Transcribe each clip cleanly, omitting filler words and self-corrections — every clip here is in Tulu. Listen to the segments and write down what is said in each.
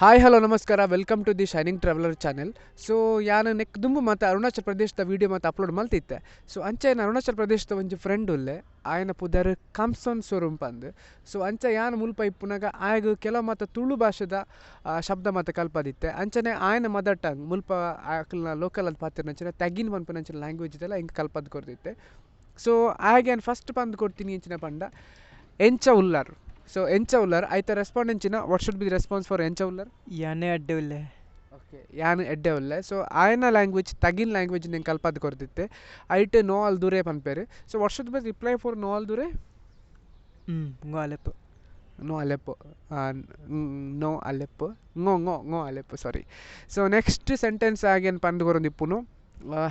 ಹಾಯ್, ಹಲೋ, ನಮಸ್ಕಾರ. Welcome to the Shining Traveller channel. So ಯಾನ್ ನೆಕ್ ದುಂಬು ಮಾತ ಅರುಣಾಚಲ ಪ್ರದೇಶದ ವೀಡಿಯೋ ಮಾತ ಅಪ್ಲೋಡ್ ಮಲ್ತಿತ್ತೆ. ಸೊ ಅಂಚ ಯಾನ್ ಅರುಣಾಚಲ ಪ್ರದೇಶದ ಒಂಜಿ ಫ್ರೆಂಡ್ ಉಲ್ಲೆ, ಆಯನ ಪುದರ್ ಕಾಮ್ಸೋನ್ ಸೊರುಂ ಪಂದ್. ಸೊ ಅಂಚ ಯಾನ್ ಮುಲ್ಪ ಇಪ್ಪುನಗ ಆಯಗ್ ಕೆಲವು ಮಾತ ತುಳು ಭಾಷೆದ ಶಬ್ದ ಮಾತ ಕಲ್ಪದಿತ್ತೆ. ಅಂಚನೆ ಆಯನ ಮದರ್ ಟಂಗ್, ಮುಲ್ಪ ಅಕಲ್ನ ಲೋಕಲ್ ಅದ್ ಪಾತೆರ್ನಂಚಿನ ತಗಿನ್ ಪನ್ಪುನಂಚಿನ ಲ್ಯಾಂಗ್ವೇಜ್ ಇದೆಲ್ಲ ಎಂಕ್ ಕಲ್ಪದ್ ಕೊರ್ದಿತ್ತೆ. ಸೊ ಆಯಗ್ ಯಾನ್ ಫಸ್ಟ್ ಪಂದ್ ಕೊರ್ತೀನಿ ಎಂಚಿನ ಪಂಡ, ಎಂಚ ಉಲ್ಲರ್? ಸೊ ಎಂಚ ಉಲ್ಲರ್, ಐತ ರೆಸ್ಪಾಂಡ್ ಎಂಚಿನ? What should be response for ಎಂಚ ಉಲ್ಲರ್? ಯಾನೆ ಅಡ್ಡೆ ಉಲ್ಲೆ. ಓಕೆ, ಯಾನ್ ಎಡ್ಡೆ ಉಲ್ಲೆ. ಸೊ ಆಯನ ಲ್ಯಾಂಗ್ವೇಜ್, ತಗಿನ್ ಲ್ಯಾಂಗ್ವೇಜ್ ನೆನ್ ಕಲ್ಪದ್ ಕೊರ್ದಿತ್ತೆ. ಐಟ್ ನೋ ಅಲ್ ದುರೆ ಪನ್ಪೆರ್. So what should be reply for no ಅಲ್ ದುರೆ? ngೋ ಅಲೆಪ್ಪು. ನೋ ಅಲೆಪ್ಪು, ನೋ ಅಲೆಪ್ಪು, ngೋ ngೋ ngೋ ಅಲೆಪ್ಪು, ಸಾರಿ. ಸೊ ನೆಕ್ಸ್ಟ್ ಸೆಂಟೆನ್ಸ್ ಆಗೇನ್ ಪಂದ್ ಕೊರೊಂದಿಪ್ಪುನು,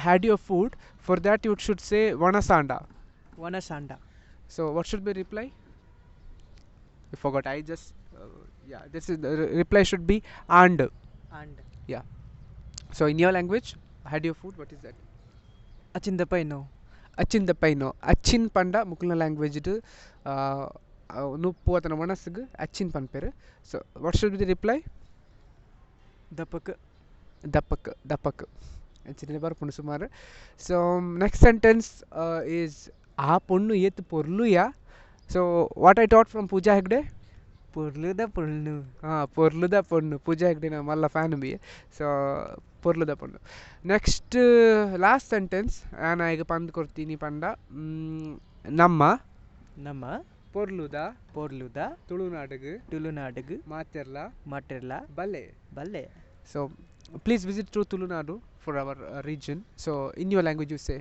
had your food? For that you should say ವಣಸಾಂಡ. ವಣಸಾಂಡ. So what should be reply? You forgot. I just yeah, this is the reply should be and. And. Yeah. So in your language, had your food, what is that? ಅಚಿಂದ ಪೈನೋ. ಅಚ್ಚಿಂದ ಪೈನೋ. ಅಚ್ಚಿನ್ ಪಂಡ ಮುಕುಲ್ನ ಲ್ಯಾಂಗ್ವೇಜ್ ನುಪ್ಪು ಅತನ ವಣಸ್ಗ್ ಅಚ್ಚಿನ್ ಪನ್ಪೆರ್. So what should be the reply? ದಪಕ್. ದಪ್ಪಕ್, ದಪ್ಪಕ್ ಅಂಚಿನ ಬರ್ಪುಂಡು ಸುಮಾರು. ಸೊ ನೆಕ್ಸ್ಟ್ ಸೆಂಟೆನ್ಸ್ is ಆ ಪೊಣ್ಣು ಏತ್ ಪೊರ್ಲುಯಾ. So what I taught from Pooja Hegde? ಪೊರ್ಲುದ ಪೊಣ್ಣು. ಹಾಂ, ಪೊರ್ಲುದ ಪೊಣ್ಣು. ಪೂಜಾ ಹೆಗ್ಡೆ ಮಲ್ಲ ಫ್ಯಾನ್ ಬಿ. ಸೊ ಪೊರ್ಲುದ ಪೊಣ್ಣು. ನೆಕ್ಸ್ಟ್ ಲಾಸ್ಟ್ ಸೆಂಟೆನ್ಸ್ ನಾನು ಈಗ ಪಂದ್ ಕೊರ್ತೀನಿ ಪಂಡ, ನಮ್ಮ ನಮ್ಮ ಪೊರ್ಲುದ ಪೊರ್ಲುದ ತುಳುನಾಡುಗ್ ತುಳುನಾಡುಗ್ ಮಾತೆರ್ಲ ಮಾತೆರ್ಲ ಬಲ್ಲೆ. ಬಲ್ಲೆ. So please visit to Tulunadu for our region. So in your language you say,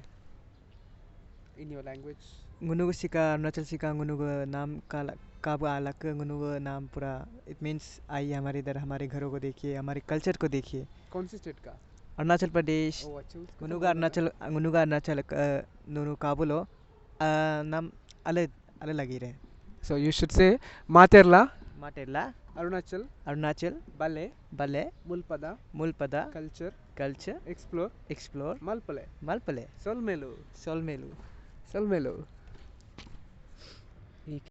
in your language. ngunugu sika Arunachal सिका ngunugu नाम काला काब आलक ngunugu नाम पूरा, it means आइए हमारे इधर, हमारे घरों को देखिए, हमारे कल्चर को देखिए। कौन सी स्टेट का? अरुणाचल प्रदेश। ओ अच्छा, उसका तो ngunugu बोलना। अरुणाचल, ngunugu Arunachal नुनु काबुलो नाम अलग अलग लगी रहे। So you should say ಮಾತೆರ್ಲ ಮಾತೆರ್ಲ ಅರುಣಾಚಲ್ ಅರುಣಾಚಲ್ ಬಲೆ ಬಲೆ ಮುಲ್ಪದ ಮುಲ್ಪದ culture culture explore explore ಮಲ್ಪಲೆ. ಮಲ್ಪಲೆ. ಸೊಲ್ಮೆಲು. ಸೊಲ್ಮೆಲು. ಸೊಲ್ಮೆಲು.